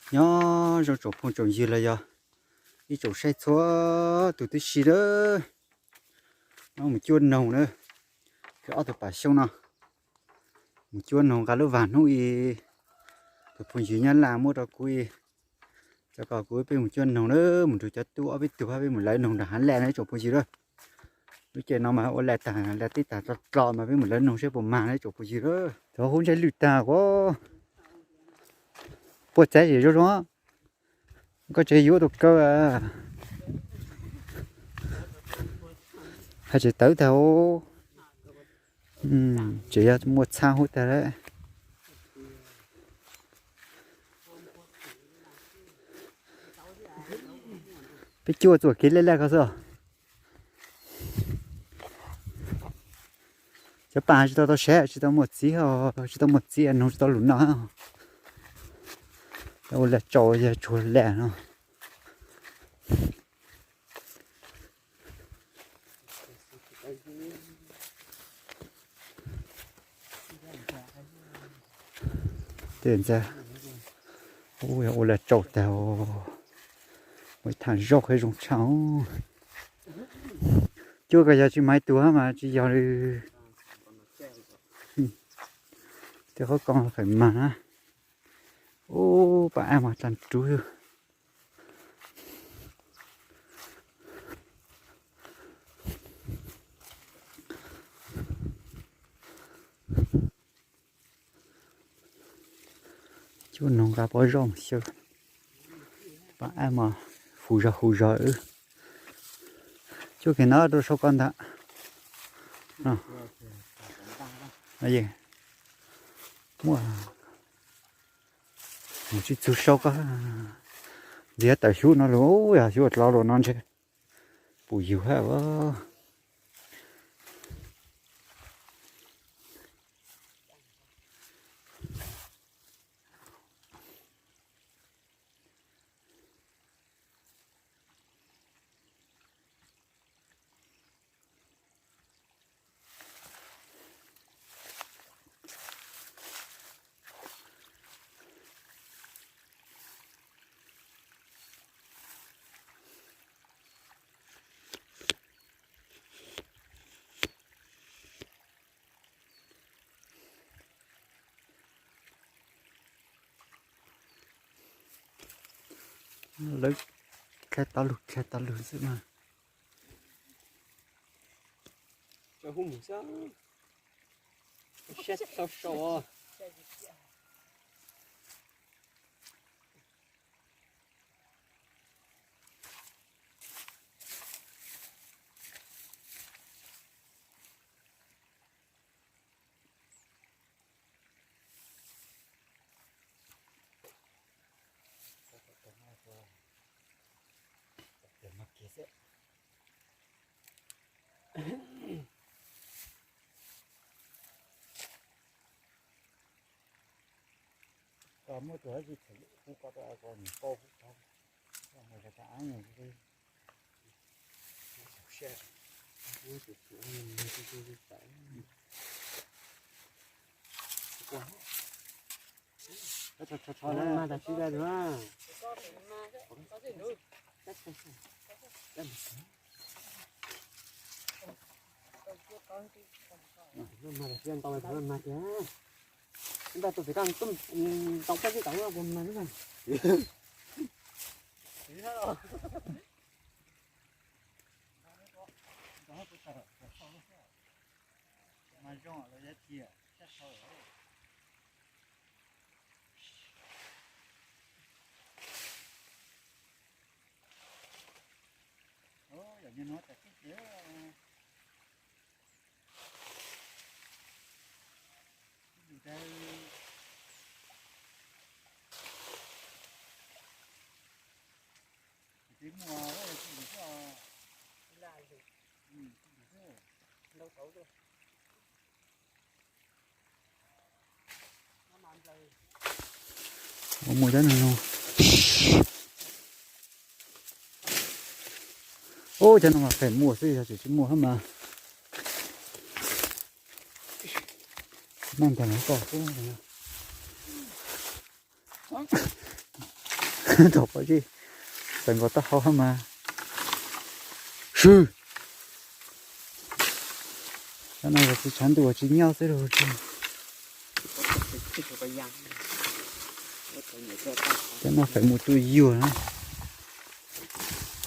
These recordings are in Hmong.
Nyob zoo tsoom phooj tsoom ywg los yog ib tsoom saib txhua tus tib si na. No mus cuab noog na, ob tug pam xyoob no mus cuab noog nqa lub vag hnub i, tus phooj ywg Nyab Laj muab rau kuv i, cov kom kuv peb mus cuab noog na, mus nrug cov tub ob peb tug peb mus lawv noog nram hav laj na ib tsoom phooj ywg na. Lub caij no mas ua laj tag, laj teb tag dlo dlo mas peb mus lawv noog saib puas mag na ib tsoom phooj ywg na. Tov hub ntsej lwj tag ua, puas txav zem zoo zoo. Koj tsev yuav tus kaw, hais tseem tawv tag, tseem yog muaj txha huv tag lawm. Peb cuaj txuam kev laj laj ko xwb. Cov pam tsis tau tau saib, tsis tau muaj txiv, tsis tau muaj txiv noog tsis tau lus no. Ua laj tsau yog tsuag laj no. Tej ntxa, ua laj tsau tag, ua ib thaj zaub qhib zoo tshaj. Cuaj ko yog tsis mag ib tug mas tsis yog li. Tej qhov ko fem mag na. Ub, pab ab mas tag rub. Cuab noog nqa pob zaub mus xyaw. Pab ab mas hu zog hu zog. Cuab kiag no rau sau koj ntag. Muaj, mus tsis txug sau koj. Ntxiv tawm xyuv no lawm, yog xyuv dlov lawm no ntshe puas yug hab. Lawv khais tav lug khais tav lug xwb mas. Koj muaj tus hab tsis txham kuv koj rau koj mus pauj kuv tau. Koj mus rau koj ab mus. Mas tas tsis da. Mas tas tsis da ntau mas tias. Ntau tus pem koj tau koj tib tau puas mas. Mas zoo los yog tias sab sau. Yog nyob no tas tib tias. Ua muaj cov no no. Ub, cov no mas feem muaj xwb, yog tsis muaj hab mas. Neej tag no koj xwb. Thaum pom zeb tawm nkaus taub hau mas swb. Cov no yog tsis tshav ntuj tsis nyob xwb lauj. Cov no feem mus tuaj yuag na.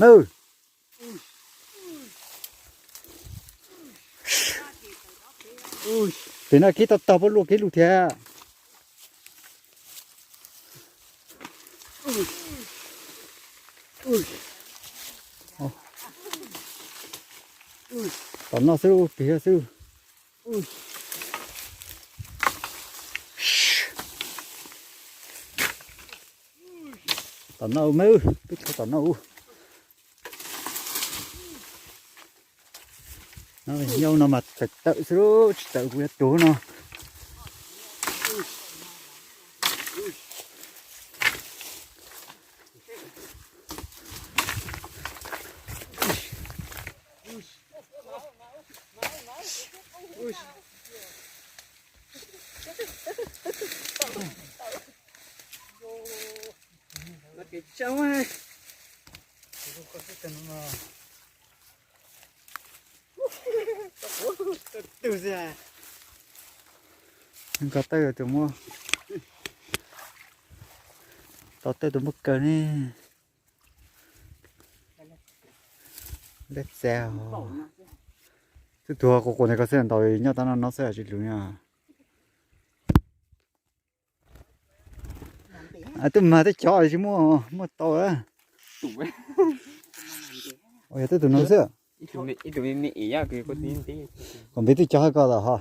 Nawb. Pem no kib tau tog puab luaj kib lug thiab. Tom no xwb, pem no xwb. Tom no me, peb tshua tom no. Nyob no mas tawm tawm xwb, tsis tawm kuv yuav tuag no. Ko taw tus muaj, tau taw tus muaj kaw ne. Lej txav. Twb tuag quas quas ntawd ko xwb, ntaus nyob tau no no xwb tsis lug na. Twb mag tej cov tsis muaj, muaj tau. Yog twb tus no xwb. Kuv npiv twb cov hab ko los ho.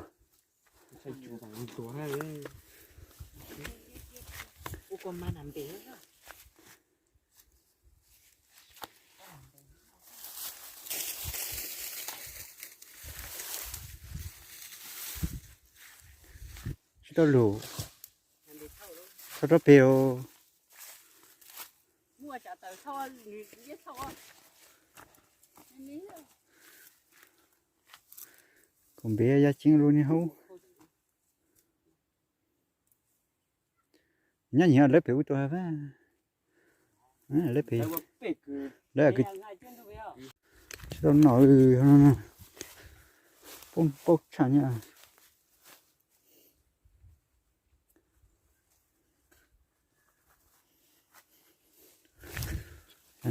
Tsis tau lug. Thauj rov peg. Kuv npiv yaj ceeb lub niag hauv. Nyob nyiam lawv pem ub tuaj. Lawv pem, lawv tsis tau noj, paub tshaj nyiam.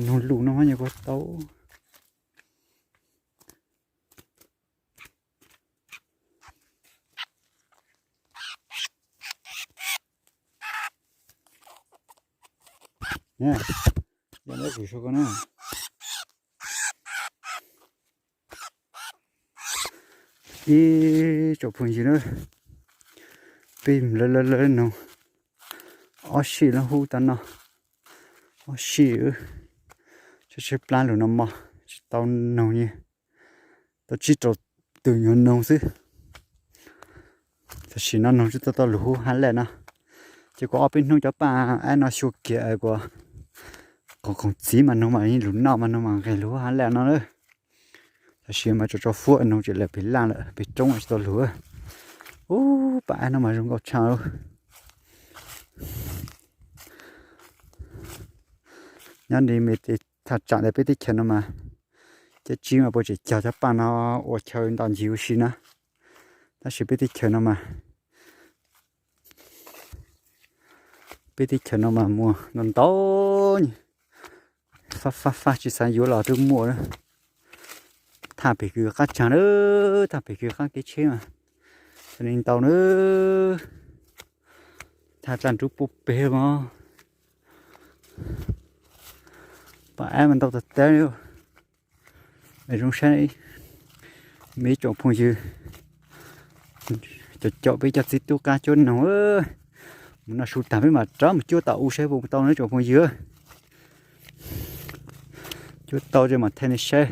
Noog lus no nyuam qhuav tau. Ib tsoom phooj ywg na, peb lawv lawv lawv noog ob sij lawm hub tag no, ob sij, tshaib tshaib plab lug no mog, tsis tau noog li. Tau tsib rau tus nyuag noog xwb. Tam sim no noog tsis tau tau lug hub hab laj no. Ces kuv ob peb hnub cov paj ab no xyuas kiag kuas qoom qoom txiv mas noog mas yeej lug noj mas noog mas nqeg lug hub hab laj no lawm. Tam sim mas tso tso fuab noog tseem lawm pem laj lawm, pem roob tsis tau lug. Ub, paj ab no mas zoo nkauj tshaj. Nyob li me thaj tsam ntawm peb teb chaws no mas cov tsib mas puas tseem cog cov paj no ua chaw nto ncig ua si na. Tab sis peb teb chaws no mas, peb teb chaws no mas muaj ntau ntau, fab fab fab tsis xav yuav los twb muaj. Thaj pem kws qab tsag na, thaj pem kws qab kev tsheb mas tseem ntau na. Thaj tsaj nrub puag pem mog. Paj ab mas ntau tag tag li. Zoo saib, me ib tsoom phooj ywg, caum caum peb cov txiv tub qab cuab noog. Mus noj su tag peb mam rov mus cuab tom u saib puas tau no ib tsoom phooj ywg. Cuab tau ces mam thaij nej saib.